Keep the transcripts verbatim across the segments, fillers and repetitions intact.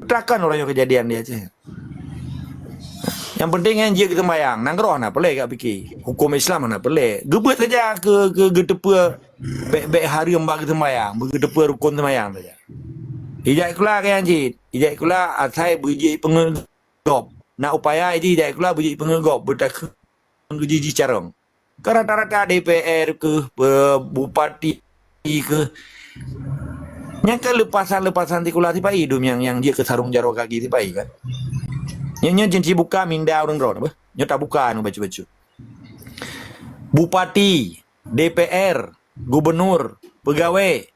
Takkan uroe nyoe keujadian di Aceh. Nyang penting kan jeuet keu seumbahyang. Nanggroe hana peureulée gak pike. Huköm Islam hana peureulée. Geubeuet saja keu, keu geuteupeue bék-bék hareuem bak keu seumbahyang. Beugeuteupeue rukon seumbahyang saja. Ijak sikula keu nyang cit. Ijak sikula asai beujeuet peungeut gob. Na upaya jih ijak sikula beujeuet peungeut gob. Beutakheun keu jih jicarông. Kan rata-rata D P R keuh, pe-, bupati keuh. Nyang ka leupasan-leupasan sikula sipai dum nyang, nyang jeuet keu sarong jaroe gaki sipai kan. Nyoe, nyoe jeuet jibuka minda ureuëng droe beuh. Nyoe tabuka anu bacut-bacut. Bupati, D P R, gubernur, peugawée.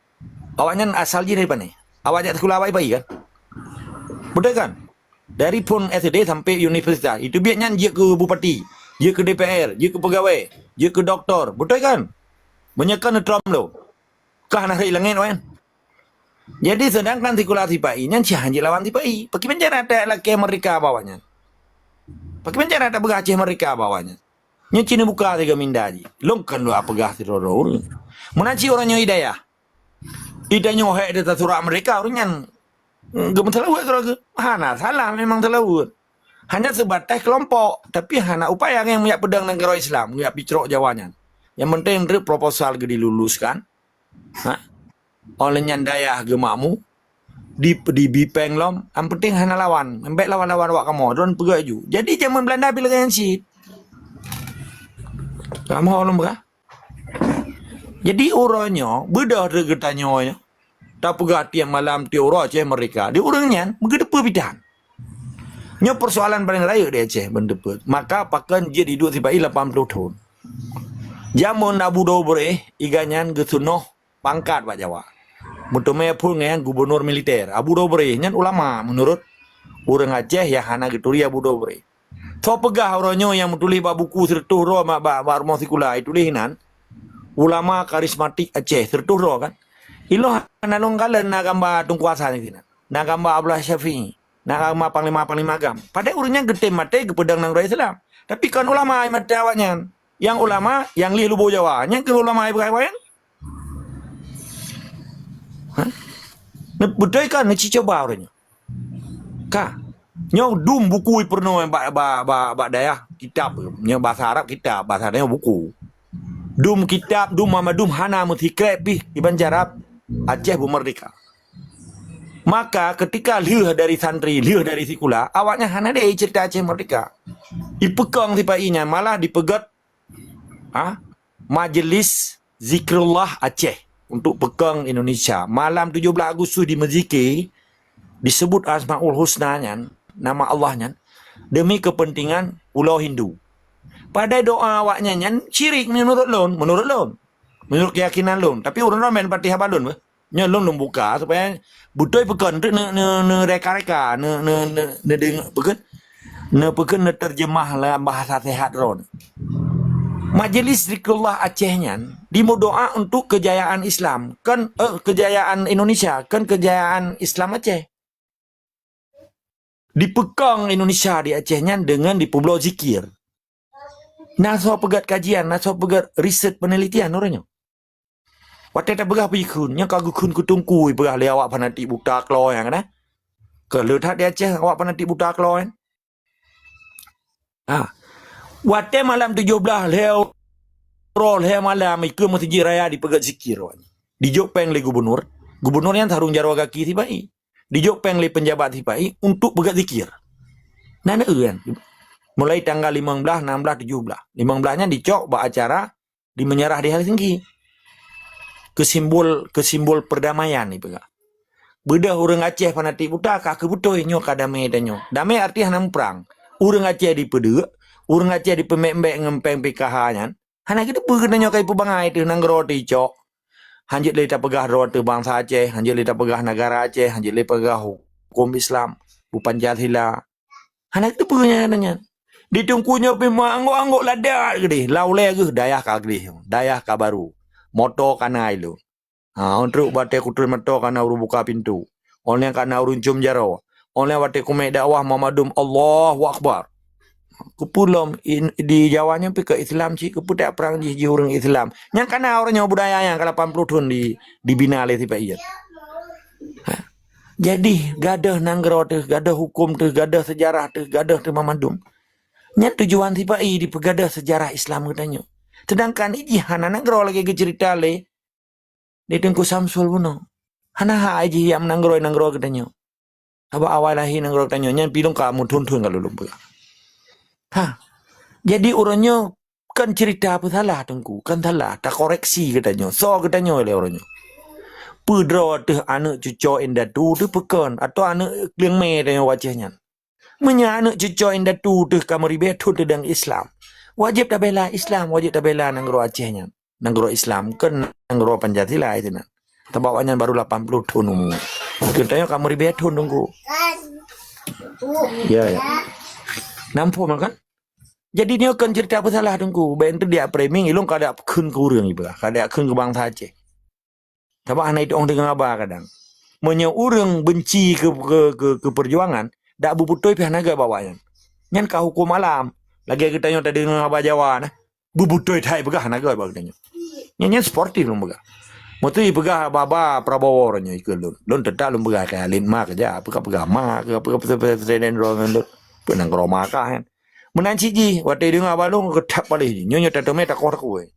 Awaknyan asal jih dari pane? Awak jak sikula awak sipai kan? Beutôi kan? Dari phon S D sampai universitas. Itu biet nyan jeuet keu bupati, jeuet keu D P R, jeuet keu peugawée, jeuet keu doktor. Beutôi kan? Meunyoe kan neutrom lo. Kah na rhek langét wan. Jadi sedangkan sikula sipai nyan siah jeuet lawan sipai. Pakriban cara tak lakée merdeka bak awaknyan? Pakriban cara tak beugah Aceh merdeka bak awaknyan? Nyoe cit neubuka sigoe minda jih. Lôn kan dua peugah sidroe-droe ureuëng. Meunan cit uroe nyoe hidayah. Ida nyoe hék di tasurak merdeka ureuëng nyan. Geumeuseulaweuet keudroe geuh. Hana salah memang seulaweuet. Hanya seubatai keulompok, tapi hana upaya ngon meujak peudong nanggroe Islam, meujak picrok Jawa nyan. Nyang penting treuk proposal geuh diluluskan. Ha? Óh lheueh nyan dayah geumakmu, di, dibi péng lom, nyang penting hana lawan. Bék lawan-lawan awak kamoe, droen peugah ju. Jadi jameun Beulanda pih lagée nyan cit. Kamoe lom beurah. Jadi uroe nyoe, beudôh treuk geutanyoe nyoe. Tapeugah tieb malam, tieb uroe Aceh merdeka. Di ureuëng nyan, meugeuteupeue pitan. Nyoe persoalan paléng rayeuk di Aceh, beuteupeue. Maka pakon jeuet iduek sipai lapan ploh thon. Jameun Abu Dobreh, iga nyan geusunoh pangkat bak Jawa. Meuteumé phon ngon gubernur militer. Abu Dobreh nyan ulama meunurot ureuëng Aceh nyang hana geuturi Abu Dobreh. Soe peugah uroe nyoe nyang meutuléh bak buku sireutôh droe bak, bak, bak rumoh sikula, ituléh inan, ulama karismatik Aceh, sireutôh droe kan. Ilôn hana lôn kalon na gamba Teungku Hasan sinan. Na gamba Abdullah Syafi'i. Na gamba panglima-panglima agam. Padahai ureuëng nyan geutem maté geupeudong nanggroe Islam. Tapi kon ulama mata awaknyan. Nyang ulama, nyang lheueh lubo Jawa. Nyan keuh ulama peugah awaknyan. Ha? Beutôi kan neuci cuba ureuëng nyoe? Ka. Nyoe dum buku peurunoe bak, bak, bak, bak dayah kitab. Nyoe bahasa Arab kitab, bahasa nyoe buku. Dum kitab, dum mama dum hana meusikrek pih iban jarab Aceh beumerdeka. Maka ketika lheueh dari santri, lheueh dari sikula, awaknyan hana deh cerita Aceh merdeka. Ipeukong sipai nyan malah dipeugét ha, Majlis Zikrullah Aceh untuk peukong Indonesia. Malam tujoh blaih Agustus di Meuzike, disebut Asmaul Husna nyan, nama Allah nyan, demi kepentingan ulo Hindu. Padahai doa awaknyan nyan syirik menurut lôn, menurut lôn. Menurut keyakinan lôn. Tapi ureuëng ramé patéh haba lôn beuh. Nyoe lôn, lôn buka supaya beutôi peukon teuk ne, ne, ne reka-reka, ne, ne, ne, ne deungoe peukon, ne peukon ne terjemah lam bahasa sehat droe. Majlis Zikrullah Aceh nyan dimeudoa untuk kejayaan Islam, kan, eh, kejayaan Indonesia, kan kejayaan Islam Aceh. Dipeukong Indonesia di Aceh nyan dengan dipeubloe zikir. Na soe peugét kajian, na soe peugét riset penelitian uroe nyoe. Watée tapeugah peue jikheun, nyang ka geukheun keu teungku peugah lé awak fanatik buta klo nyan kan, eh? Keu le that di Aceh awak fanatik buta klo nyan. Ha. Watée malam tujoh blaih lhée uroe lhée malam ikeue meuseujid raya dipeugét zikir awak nyan. Dijok péng lé gubernur. Gubernur nyan sarong jaroe gaki sibai. Dijok péng lé peunjabat sipai untuk peugét zikir. Na neu kan? Mulai tanggal limong blaih, enam blaih, tujoh blaih. Limong blaih nyan dicok bak acara di meunyeurah di Helsinki. Keu simbol, keu simbol perdamaian ipeugah. Beudôh ureuëng Aceh fanatik buta ka keubeutôi nyoe ka damé tanyoe. Damé arti hana muprang. Ureuëng Aceh dipeudeuk, ureuëng Aceh dipeumék-mék ngon péng P K H nyan. Hana geuteupeue geutanyoe ka ipeubangai teuh nanggroe teuh icok. Hanjeuet lé tapeugah droe teuh bansa Aceh, hanjeuet lé tapeugah negara Aceh, hanjeuet lé peugah huköm Islam, bu Pancasila. Hana geuteupeue nyan, nyan. Di teungku nyoe pih meuanggôk-anggôk ladat geudeh, lau lé geuh dayah ka geudeh, dayah ka barô. Moto ka na ilôn. Ha, 'oh treuk watée kutreun moto ka na ureuëng buka pintoe. 'Oh lheueh ka na ureuëng ciom jaroe. 'Oh lheueh watée kumék dakwah mandum Allahu Akbar. Keupeue lom in-, di Jawa nyoe pih keu Islam cit, keupeue tak prang jih, jih ureuëng Islam. Nyang ka na ureuëng nyoe budaya nyang ka lapan ploh thon di, dibina lé sipai ié. Ha. Jadi, gadôh nanggroe teuh, gadôh huköm teuh, gadôh seujarah teuh, gadôh teuh banmandum. Nyan tujuan sipa-i jipeugadôh seujarah Islam geutanyoe. Seudangkan ijih hana nanggroe lagée geuceurita lé, lé Teungku Samsul bunoe. Hana hai jih nyang meunanggroe-nanggroe geutanyoe. Sabab awai lahé nanggroe geutanyoe nyan pih lôn ka meuthon-thon ka lôn peugah. Ha. Jadi uroe nyoe kon ceurita peusalah Teungku, kon salah, takoreksi geutanyoe, soe geutanyoe lé uroe nyoe. Peudroe teuh aneuëk cucoe indatu teuh peukon, atawa aneuëk kleueng mé tanyoe u Aceh nyan. Meunyoe aneuëk cucoe indatu teuh ka meuribée thon teudong Islam, wajéb tabela Islam, wajéb tabela nanggroe Aceh nyan. Nanggroe Islam, kon nanggroe Pancasila itu nan. Sabab awaknyan baru lapan puluh thon umu. Geutanyoe ka meuribée thon Teungku. Ya, ya. Nampôh kan? Jadi nyoe kon ceurita peusalah Teungku. Bék enteuk diak framing, ilôn ka dak kheun keu ureuëng iba, ka dak kheun keu bansa Aceh. Sabab hana jitu'oh deungon haba kadang. Meunyoe ureuëng beunci keu, keu, keu, keu peujuangan, dak beubeutôi pih hana gét bak awaknyan. Nyan ka huköm alam. Lagée geutanyoe tadeungoe haba Jawa nah, beubeutôi that peugah hana gét bak geutanyoe. Nyan, nyan sportif lôn peugah. Meutui peugah haba-haba Prabowo uroe nyoe ikeu lôn. Lôn teutap lôn peugah keu alit ma keujak, peugah-peugah ma, peugah-peugah presiden droe ngon lôn. Peue nanggroe ma kah nyan. Meunan cit jih, watée deungoe haba lôn geuthab paléh jih. Nyoe, nyoe tateumé takoh takue.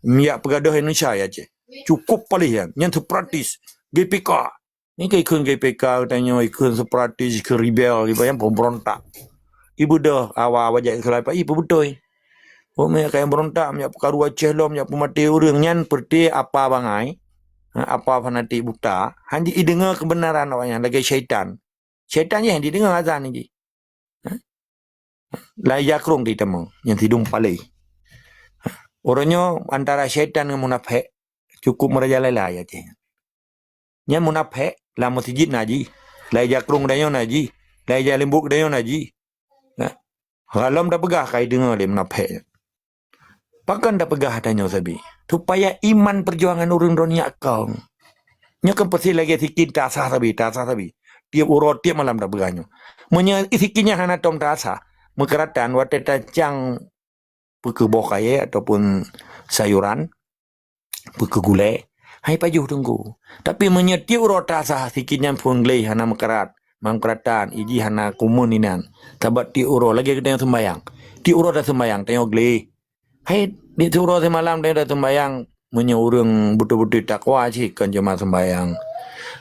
Miyak peugadôh Indonesia ya Aceh. Cukup paléh nyan. Nyan separatis. G P K. Nyan ka ikheun G P K geutanyoe, ikheun separatis, ikheun rebel, iba nyang pemberontak. Ibeudôh awai-awai jak seulapa, ih, peubeutôi. Oh, meunyoe kayang berontak, meunyoe peukaru Aceh lom, meunyoe peumaté ureuëng, nyan peureuté apa bangai, ha, apa fanatik buta, hana jideungoe keubeunaran awaknyan lagée syaitan. Syaitan jih hana jideungoe azan jih. Ha? Lai jakrong di teumong, nyang sidung palé. Ha? Uroe nyoe antara syaitan ngon munafék cukup meurajalela ya Aceh. Nyan munafék lam meuseujid na jih, lai jakrong geutanyoe na jih, lai jaleumbok geutanyoe na jih. Nah, ha lom tapeugah ka jideungoe lé munafék nyan. Pakon tapeugah tanyoe sabe? Supaya iman peujuangan ureuëng droeneuh nyak kong. Nyoe kan peusi lagée sikin tasah sabe, tasah sabe. Tieb uroe, tieb malam tapeugah nyoe. Meunyoe sikin nyan hana tom tasah, meukeuratan watée tacang peu keu boh kayée ataupun sayuran, peu keu gulée, hai pajoh Teungku. Tapi meunyoe tieb uroe tasah sikin nyan phon gleh hana meukarat, meukeuratan, ijih hana kumeun inan. Sabab tieb uroe lagée geutanyoe seumbayang. Tieb uroe taseumbayang, tanyoe gleh. Hai, di uroe simalam tanyoe taseumbayang, meunyoe ureuëng beutôi-beutôi takwa cit kon cuma seumbayang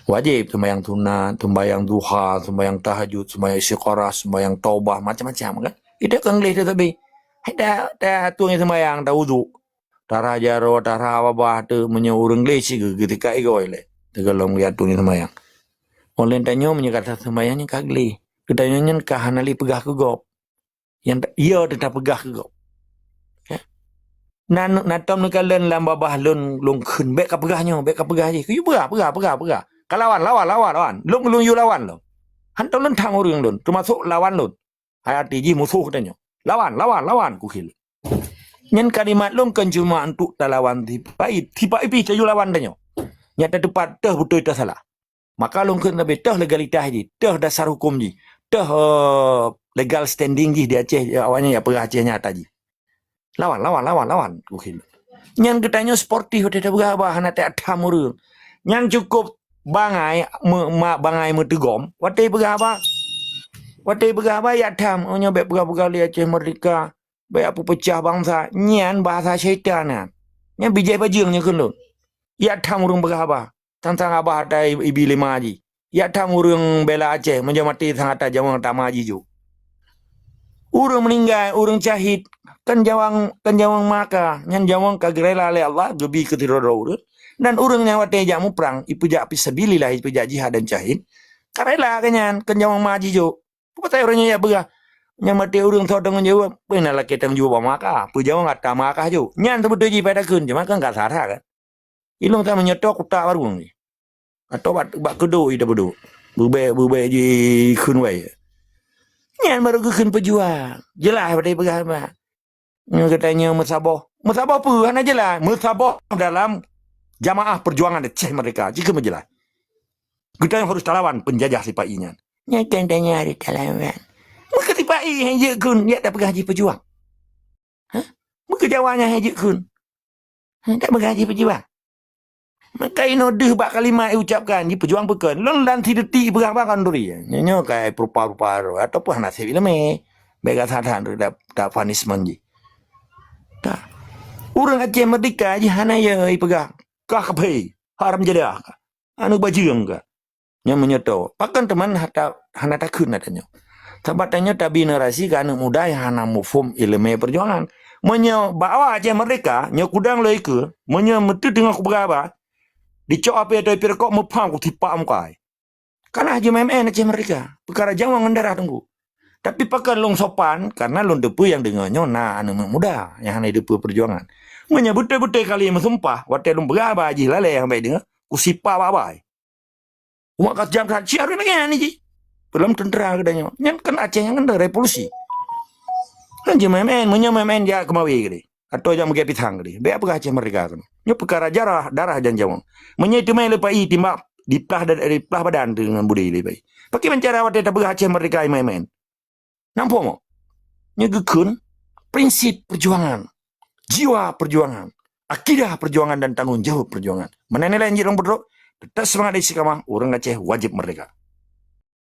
wajéb, seumbayang sunat, seumbayang duha, seumbayang tahajud, seumbayang istiqarah, seumbayang taubah, macam-macam kan. Itu kan gleh teuh sabe. Hai ta, ta tueng seumbayang, ta uduk. Tarah jaroe, tarah babah teuh, meunyoe ureuëng gleh cit geu-, geutika igoe lé. Teugalom geuatong seumayang. Oleh tanyoe meunyoe gata seumayang nyan ka gleh. Geutanyoe nyan ka hana lé peugah keu gob. Nyang ta-, iya teutab peugah keu gob. Ya. Na, na tom neukalon lam babah lôn, lôn kheun, "Bék ka peugah nyoe, bék ka peugah jih." Keu yue peugah, peugah, peugah, peugah. Ka lawan, lawan, lawan, lawan. Lôn, lôn yue lawan lôn. Hantong lôn tham ureuëng lôn, teumasok lawan lôn. Hai até jih musoh tanyoe. "Lawan, lawan, lawan," kukheun. Nyan kalimat lôn kon cuma untuk talawan sipa-i, sipa-i pih taju lawan tanyoe. Nyata teupat teuh beutôi teuh salah. Maka lôn kheun leubeh teuh legalitas jih, teuh dasar huköm jih, teuh, eh, legal standing jih di Aceh, awaknyan jak peugah Aceh nyata jih. "Lawan, lawan, lawan, lawan," kukheun. Nyan geutanyoe sportif watée tapeugah haba hana tatham ureuëng. Nyan cukup bangai me-, ma-, bangai meuteugom watée peugah haba. Watée peugah haba jak tham, "Oh, nyoe bék peugah-peugah lé Aceh Merdeka. Bék peupeucah bansa." Nyan bahasa syaitan nyan. Nyan bijéh bajeueng nyoe kheun lôn. Jak tham ureuëng peugah haba. Sang-sang haba ata i-, ibi lima jih. Jak tham ureuëng bela Aceh, meunyoe maté sang ata jaweueng tama jih jok. Ureuëng meuninggai, ureuëng syahid, kan jaweueng, kan jaweueng maka, nyan jaweueng ka geurela lé Allah, geubi keu sidroe-droe ureuëng. Dan ureuëng nyang watée jak muprang, ipeujak fisabilillah, ipeujak jihad dan syahid, ka rela keu nyan, kan jaweueng ma jih jok. Peue pasai ureuëng nyan jak peugah, "Nyang maté ureuëng soe tanggong jaweueb?" Peue na lakée tanggong jaweueb bak maka? Peue jaweueng ata maka jok? Nyan seubeutôi jih pada kheun, cuma kan ka sah-sah kan. Ilong ta meunyoe toh kutak barong jih. Atau bak, bak keudok ita beudok. Beubek, beubek jikheun wai. Nyan baru geukheun peujuang. Jeulaih padai peugah haba. Nyoe geutanyoe meusaboh. Meusaboh peue hana jeulaih? Meusaboh dalam jamaah perjuangan Aceh Merdeka. Jikheun meujeulaih. Geutanyoe harôh talawan peunjajah sipa-i nyan. Nyan geutanyoe harôh talawan. Meukeu sipa-i han jeuet kheun, jak tapeugah jih peujuang. Hah? Meukeu Jawa nyan han jeuet kheun. Hah, tapeugah jih peujuang. Maka inoe deuh bak kalimat iucapkan, jipeujuang peukon. Lôn lam sideuti peugah bak khanduri. Nyoe, nyoe kai perupa-rupa ataupun hana sép ileumé. Bèk gata that-that punishment jih. Ka. Ureuëng Aceh Merdeka jih hana ya ipeugah. Kah kaphé, haram jadah ka. Aneuk bajeueng ka. Nyan meunyoe to, pakon teuma hata, hana takheun na tanyoe. Sabab tanyoe tabi generasi keu aneuk muda nyang hana muphom ileumé peujuangan. Meunyoe bak awak Aceh Merdeka, nyoe kudang lé ikeue, meunyoe meuteut teungoh kupeugah haba, dicok apé atau ipirokok meupham kutipak mukai. Kana jeumaén-maén Aceh Merdeka, peukara jawang ngon darah teungku. Tapi pakon lôn sopan, karena lôn teupeu nyang deungoe nyoe na aneuk muda nyang hana jiteupeu peujuangan. Meunyoe beutôi-beutôi kali meusumpah, watée lôn peugah haba jih lalée nyang baik deungoe, kusipak bak bai. Umat ka jam that ciah ureuëng lagée nyan jih. Peulom tentera geutanyoe. Nyan kan Aceh nyang keuneuk revolusi. Kan jeumaén-maén, meunyoe maén-maén jak keumawé geude. Atau jak meugét pisang geude. Bèk peugah Aceh Merdeka keunoe. Nyoe peukara jarah, darah dan jawang. Meunyoe teumé lé pai timbak diplah, diplah badan deungon budé lé pai. Pakriban cara watée tapeugah Aceh Merdeka maén-maén. Nampak mo? Nyoe geukheun prinsip perjuangan, jiwa perjuangan, akidah perjuangan dan tanggung jawab perjuangan. Meunan nilai jih lôn peutrok, tetap semangat istiqamah, ureuëng Aceh wajib merdeka.